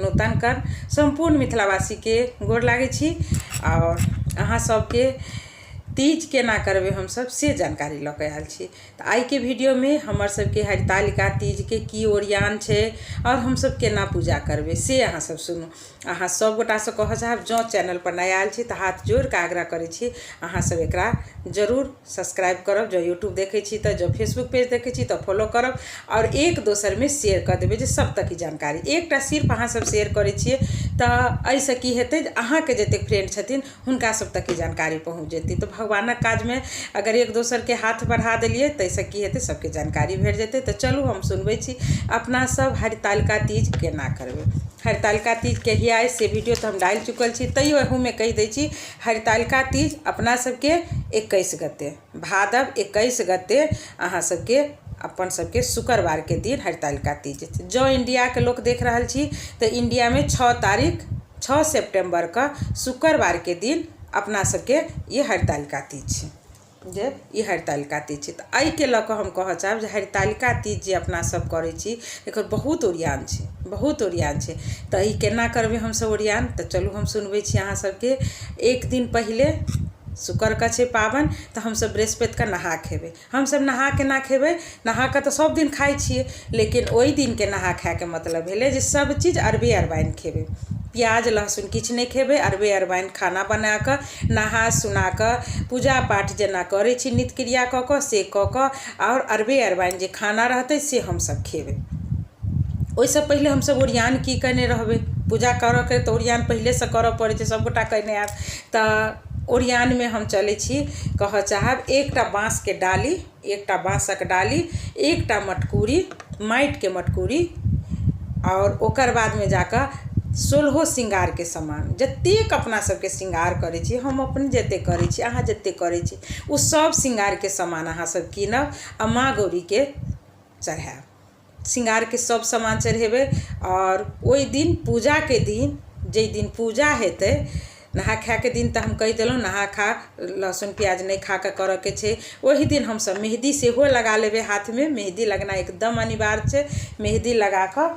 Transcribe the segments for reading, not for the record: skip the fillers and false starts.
नूतन कर सम्पूर्ण मिथिलावासीके गोर लागै छी आओर अहाँ सबके तीज केना करबै हमसब से जानकारी लऽ कऽ आयल छी। तऽ आइके वीडियोमे हमर सबके हरितालिका तीजके की ओरियान छै आओर हमसब केना पूजा करबै से अहाँ सब सुनू। अहाँ सब गोटासँ कहऽ चाहब, जँ चैनलपर नया आयल छी तऽ हाथ जोड़िकऽ आग्रह करै छी अहाँ सब एकरा जरूर सब्सक्राइब करब। जँ यूट्यूब देखै छी तऽ, जँ फेसबुक पेज देखै छी तऽ फॉलो करब आओर एक दोसरमे शेयर कऽ देबै जे सब तक ई जानकारी एकटा सिर्फ अहाँ सब शेयर करै छियै तऽ एहिसँ की हेतै जे अहाँके जतेक फ्रेंड छथिन हुनका सब तक ई जानकारी पहुँच जेतै। तऽ भगवानक काजमे अगर एक दोसरके हाथ बढ़ा देलियै ताहिसँ की हेतै, सबके जानकारी भेट जेतै। तऽ चलू हम सुनबै छी अपना सब हरितालिका तीज केना करबै। हरितालिका तीज कहिया अइ से वीडियो तऽ हम डालि चुकल छी, तैयो एहूमे कहि दै छी। हरितालिका तीज अपना सबके 21 गते भादव, 21 गते अहाँ सबके अपन सबके शुक्रवारके दिन हरितालिका तीज। जँ इण्डियाके लोक देख रहल छी तऽ इण्डियामे 6 तारीख 6 सेप्टेम्बरके शुक्रवारके दिन अपना सबके ई हरितालिका तीज छै, जे ई हरितालिका तीज छै। तऽ एहिके लऽ कऽ हम कहऽ चाहब जे हरितालिका तीज जे अपना सब करै छी एकर बहुत ओरियान छै, बहुत ओरियान छै। तऽ ई केना करबै हमसब ओरियान? तऽ चलू हम सुनबै छी अहाँ सबके। एक दिन पहिले शुक्रके छै पाबनि, तऽ हमसब बृहस्पतिके नहा खेबै। हमसब नहा केना खेबै? नहा कऽ तऽ सब दिन खाइ छियै, लेकिन ओहि दिनके नहा खायके मतलब भेलै जे सब चीज अरबे अरबाइन खेबै, प्याज लहसुन किछु नहि खेबै। अरबे अरबाइन खाना बना कऽ नहा सुना कऽ पूजा पाठ जेना करै छी नित्य क्रिया कऽ कऽ से कऽ कऽ आओर अरबे अरबाइन जे खाना रहतै से हमसब खेबै। ओहिसँ पहिले हमसब ओरियान की कयने रहबै? पूजा करऽके तऽ ओरियान पहिलेसँ करऽ पड़ै छै, सबगोटा कयने हैब। तऽ ओरियानमे हम चलै छी, कहऽ चाहब एकटा बाँसके डाली, एकटा बाँसक डाली, एकटा मटकूरी, माटिके मटकूरी, आओर ओकर बादमे जाकऽ सोलहो श्रृंगारके सामान, जतेक अपना सबके श्रृंगार करै छी, हम अपन जतेक करै छी, अहाँ जतेक करै छी, ओ सब श्रृंगारके सामान अहाँ सब कीनब आ माँ गौरीके चढ़ायब। श्रृंगारके सब सामान चढ़ेबै आओर ओहि दिन पूजाके दिन, जाहि दिन पूजा हेतै, नहा खायके दिन तऽ हम कहि देलहुँ, नहा खा लहसुन प्याज नहि खा कऽ करऽके छै। ओहि दिन हमसब मेहदी सेहो लगा लेबै हाथमे। मेहदी लगनाइ एकदम अनिवार्य छै। मेहदी लगा कऽ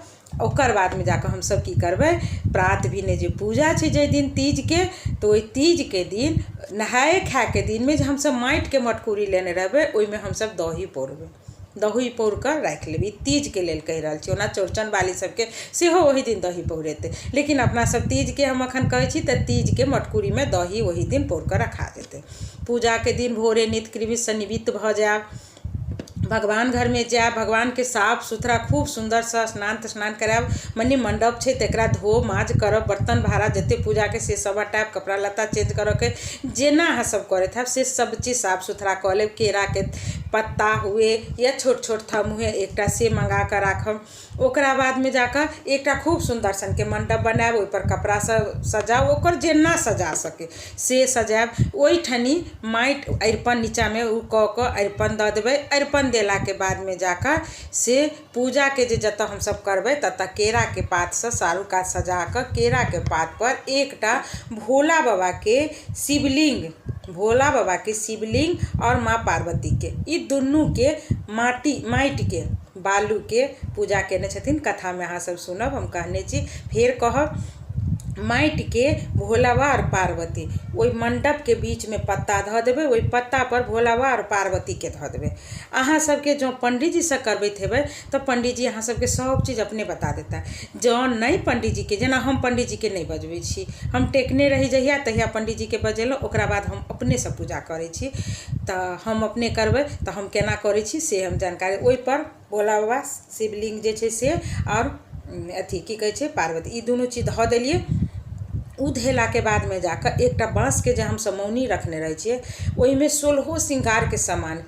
ओकर बादमे जाकऽ हमसब की करबै? प्रात भेने जे पूजा छै जाहि दिन तीजके, तऽ ओहि तीजके दिन नहाए खायके दिनमे जे हमसब माटिके मटकूरी लेने रहबै ओहिमे हमसब दही पौरबै। दही पौर कऽ राखि लेबै। ई तीजके लेल कहि रहल छी। ओना चौड़चन बाली सबके सेहो ओहि दिन दही पौरेतै, लेकिन अपना सब तीजके हम एखन कहै छी तऽ तीजके मटकूरीमे दही ओहि दिन पौर कऽ रखा जेतै। पूजाके दिन भोरे नित्य कृमिसँ निवृत्त भऽ जायब, भगवान घरमे जायब, भगवानके साफ सुथरा खूब सुन्दरसँ स्नान तस्नान करायब, मने मण्डप छै तकरा धो माँज करब, बर्तन भाड़ा जते पूजाके से सब हटायब, कपड़ा लत्ता चेंज करऽके जेना अहाँ सब करैत हैब से सब चीज साफ सुथरा कऽ लेब। केराके पत्ता हुए या छोट छोट थम हुए एकटा से मँगा कऽ राखब। ओकरा बादमे जाकऽ एकटा खूब सुन्दर सनके मण्डप बनायब, ओहिपर कपड़ासँ सजाउ, ओकर जेना सजा सकै से सजायब। ओहिठनी माटि अरिपन नीचाँमे ओ कऽ कऽ अरिपन दऽ देबै। अरिपन देलाके बादमे जाकऽ से पूजाके जे जतऽ हमसब करबै ततऽ केराके पातसँ चारू कात सजा कऽ केराके पातपर एकटा भोला बाबाके शिवलिंग, भोला बाबाके शिवलिंग आओर माँ पार्वतीके, ई दुनूके माटि माटिके बालूके पूजा कयने छथिन। कथामे अहाँ सब सुनब, हम कहने छी, फेर कहब, माटिके भोला बाबा आओर पार्वती ओहि मण्डपके बीचमे पत्ता धऽ देबै, ओहि पत्तापर भोला बाबा आओर पार्वतीके धऽ देबै। अहाँ सबके जँ पण्डीजीसँ करबैत हेबै तऽ पण्डीजी अहाँ सबके सब चीज अपने बता देता। जँ नहि पण्डीजीके, जेना हम पण्डीजीके नहि बजबै छी, हम टेकने रही जहिया तहिया पण्डीजीके बजेलहुँ, ओकरा बाद हम अपनेसँ पूजा करै छी। तऽ हम अपने करबै तऽ हम केना करै छी से हम जानकारी। ओहिपर भोला बाबा शिवलिंग जे छै से आओर अथी की कहै छै पार्वती, ई दुनू चीज धऽ देलियै। ओ धेलाके बादमे जाकऽ एकटा बाँसके जे हमसब मौनी रखने रहै छियै ओहिमे सोलहो श्रृंगारके सामान,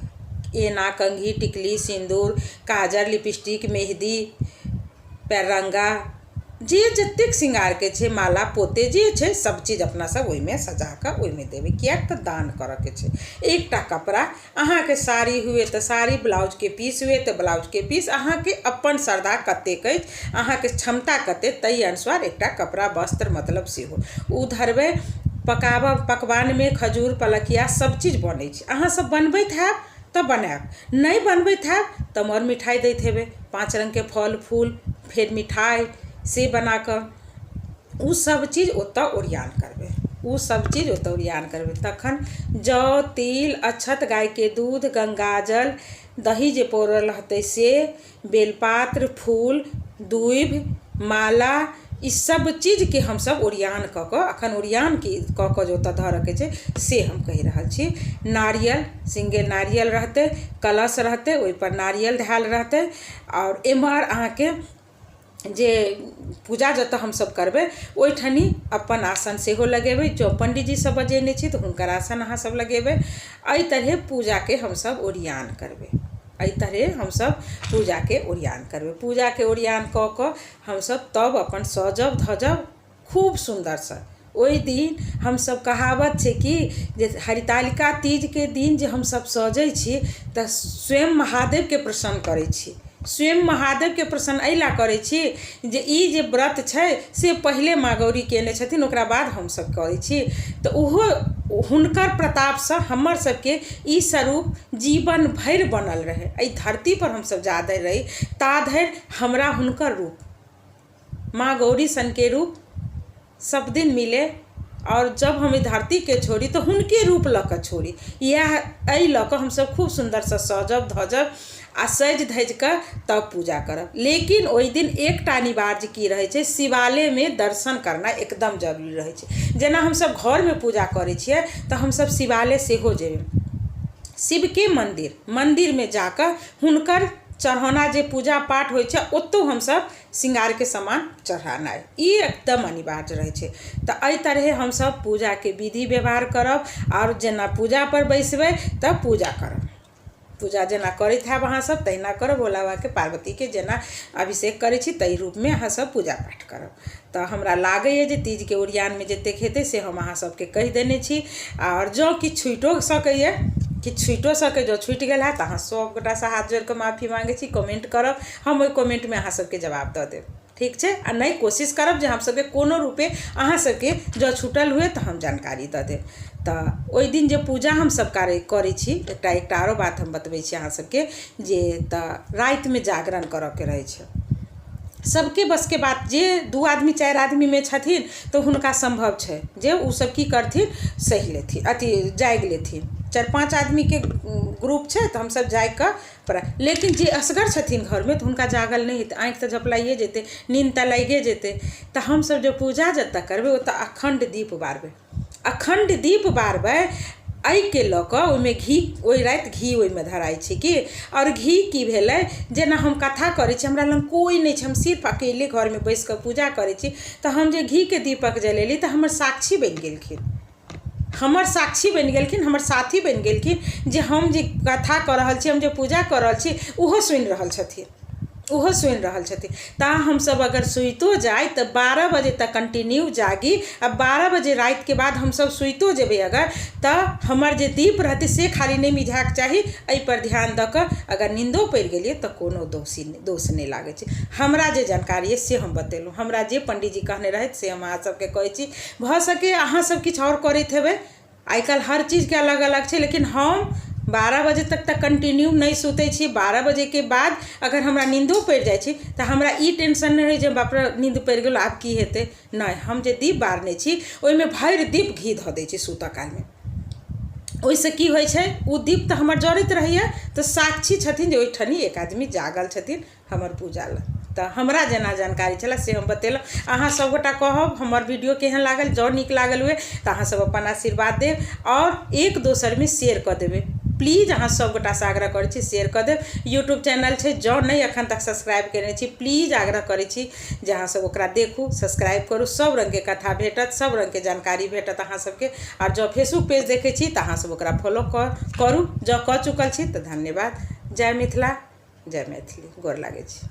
एना कंघी टिकली सिन्दूर काजर लिपस्टिक मेहदी पैररंगा, जे जतेक श्रृंगारके छै, माला पोते जे छै सब चीज अपना सब ओहिमे सजा कऽ ओहिमे देबै, किएक तऽ दान करऽके छै। एकटा कपड़ा अहाँके साड़ी हुए तऽ साड़ी, ब्लाउजके पीस हुए तऽ ब्लाउजके पीस, अहाँके अपन श्रद्धा कतेक अछि, अहाँके क्षमता कतेक ताहि अनुसार एकटा कपड़ा वस्त्र मतलब सेहो ओ धरबै। पकाबऽ पकवानमे खजूर पलकिया सब चीज बनै छै। अहाँ सब बनबैत हैब तऽ बनायब, नहि बनबैत हैब तऽ मर मिठाइ दैत हेबै, 5 रङ्गके फल फूल फेर मिठाइ से बनाकऽ। ओ सब चीज ओतऽ ओरियान करबै, ओ सब चीज ओतऽ ओरियान करबै। तखन जौ, तिल, अक्षत, गायके दूध, गङ्गाजल, दही जे पौरल रहतै से, बेलपात्र, फूल, दूभि, माला, ई सब चीजके हमसब ओरियान कऽ कऽ, अखन ओरियान कऽ कऽ जे ओतऽ धरऽके छै से हम कहि रहल छी। नारियल, सिंगल नारियल रहतै, कलश रहतै, ओहिपर नारियल धयल रहतै। आओर एम्हर अहाँके जे पूजा जतऽ हमसब करबै ओहिठनी अपन आसन सेहो लगेबै। जँ पण्डीजी सब बजेने छी तऽ हुनकर आसन अहाँ सब लगेबै। एहि तरहे पूजाके हमसब ओरियान करबै, एहि तरहे हमसब पूजाके ओरियान करबै। पूजाके ओरियान कऽ कऽ हमसब तब अपन सजब धजब खूब सुन्दरसँ। ओहि दिन हमसब, कहावत छै कि जे हरितालिका तीजके दिन जे हमसब सजै छी तऽ स्वयं महादेवके प्रसन्न करै छी। स्वयं महादेवके प्रसन्न एहि लए करै छी जे ई जे व्रत छै से पहिले माँ गौरी कयने छथिन, ओकरा बाद हमसब करै छी। तऽ ओहो हुनकर प्रतापसँ हमर सबके ई स्वरूप जीवन भरि बनल रहै। एहि धरतीपर हमसब जा धरि रही ता धरि हमरा हुनकर रूप, माँ गौरी सनके रूप सब दिन मिले, आओर जब हम ई धरतीके छोड़ी तऽ हुनके रूप लऽ कऽ छोड़ी। इएह एहि लऽ कऽ हमसब खूब सुन्दरसँ सजब धजब आ सजि धजि कऽ तब पूजा करब। लेकिन ओहि दिन एकटा अनिवार्य की रहै छै, शिवालयमे दर्शन करनाइ एकदम जरूरी रहै छै। जेना हमसब घरमे पूजा करै छियै तऽ हमसब शिवालय सेहो जेबै। शिवके मन्दिरमे जाकऽ हुनकर चढ़ौना जे पूजा पाठ होइ छै ओतौ हमसब श्रृंगारके सामान चढ़ेनाइ ई एकदम अनिवार्य रहै छै। तऽ एहि तरहे हमसब पूजाके विधि व्यवहार करब आओर जेना पूजापर बैसबै तऽ पूजा करब। पूजा जेना करैत हैब अहाँ सब तहिना करब। भोला बाबाके, पार्वतीके जेना अभिषेक करै छी ताहि रूपमे अहाँ सब पूजा पाठ करब। तऽ हमरा लागैए जे तीजके ओरियानमे जतेक हेतै से हम अहाँ सबके कहि देने छी। आओर जँ किछु छुटिओ सकैए, किछु छुटिओ सकैए, जँ छुटि गेल हैत तऽ अहाँ सब गोटासँ हाथ जोड़िकऽ माफी माँगै छी। कमेन्ट करब, हम ओहि कमेन्टमे अहाँ सबके जवाब दऽ देब, ठीक छै? आ नहि कोशिश करब जे हमसबके कोनो रूपे अहाँ सबके जँ छुटल हुए तऽ हम जानकारी दऽ देब। तऽ ओहि दिन जे पूजा हमसब करै छी, एकटा एकटा आरो बात हम बतबै छी अहाँ सबके जे तऽ रातिमे जागरण करऽके रहै छै। सबके बसके बात जे दू आदमी चारि आदमीमे छथिन तऽ हुनका सम्भव छै जे ओ सब की करथिन, सहि लेथिन, अथी जागि लेथिन। 4-5 आदमीके ग्रुप छै तऽ हमसब जागिकऽ पर, लेकिन जे असगर छथिन घरमे तऽ हुनका जागल नहि हेतै, आँखि तऽ झपलाइए जेतै, नीन्द तऽ लागिए जेतै। तऽ हमसब जे पूजा जतऽ करबै ओतऽ अखण्ड दीप बारबै। अखण्ड दीप बारबै एहिके लऽ कऽ ओहिमे घी, ओहि राति घी ओहिमे धराइ छै की। आओर घी की भेलै, जेना हम कथा करै छी, हमरा लग कोइ नहि छै, हम सिर्फ अकेले घरमे बैसि कऽ पूजा करै छी, तऽ हम जे घीके दीपक जलेली तऽ हमर साक्षी बनि गेलखिन, हमर साक्षी बनि गेलखिन, हमर साथी बनि गेलखिन जे हम जे कथा कऽ रहल छी, हम जे पूजा कऽ रहल छी, ओहो सुनि रहल छथिन, ओहो सुनि रहल छथिन। तऽ हमसब अगर सुतिओ जाइ तऽ 12 बजे तक कंटिन्यू जागी आ 12 बजे रातिके बाद हमसब सुतिओ जेबै अगर, तऽ हमर जे दीप रहतै से खाली नहि मिझाके चाही। एहिपर ध्यान दऽ कऽ अगर नीन्दो पड़ि गेलियै तऽ कोनो दोषी दोष नहि लागै छै। हमरा जे जानकारी अइ से हम बतेलहुँ, हमरा जे पण्डीजी कहने रहथि से हम अहाँ सबके कहै छी। भऽ सकैए अहाँ सब किछु आओर करैत हेबै, आइ काल्हि हर चीजके अलग अलग छै, लेकिन हम 12 बजे तक तऽ कंटिन्यू नहि सुतै छी। 12 बजेके बाद अगर हमरा नीन्दो पड़ि जाइ छै तऽ हमरा ई टेंशन नहि होइ जे बाप रे नीन्द पड़ि गेल आब की हेतै। नहि, हम जे दीप बारने छी ओहिमे भरि दीप घी धऽ दै छी सुतऽ कालमे। ओहिसँ की होइ छै, ओ दीप तऽ हमर जरैत रहैए तऽ साक्षी छथिन जे ओहिठनी एक आदमी जागल छथिन हमर पूजा लए। तऽ हमरा जेना जानकारी छलए से हम बतेलहुँ। अहाँ सभगोटा कहब हमर वीडियो केहन लागल। जँ नीक लागल हुए तऽ अहाँ सब अपन आशीर्वाद देब आओर एक दोसरमे शेयर कऽ देबै। प्लीज अहाँ सभगोटासँ आग्रह करै छी, शेयर कऽ देब। यूट्यूब चैनल छै, जँ नहि एखन तक सब्सक्राइब कयने छी, प्लीज आग्रह करै छी जे अहाँ सब ओकरा देखू, सब्सक्राइब करू। सब रङ्गके कथा भेटत, सब रङ्गके जानकारी भेटत अहाँ सबके। आओर जँ फेसबुक पेज देखै छी तऽ अहाँ सब ओकरा फॉलो करू। जँ कऽ चुकल छी तऽ धन्यवाद। जय मिथिला, जय मैथिली। गोर लागै छी।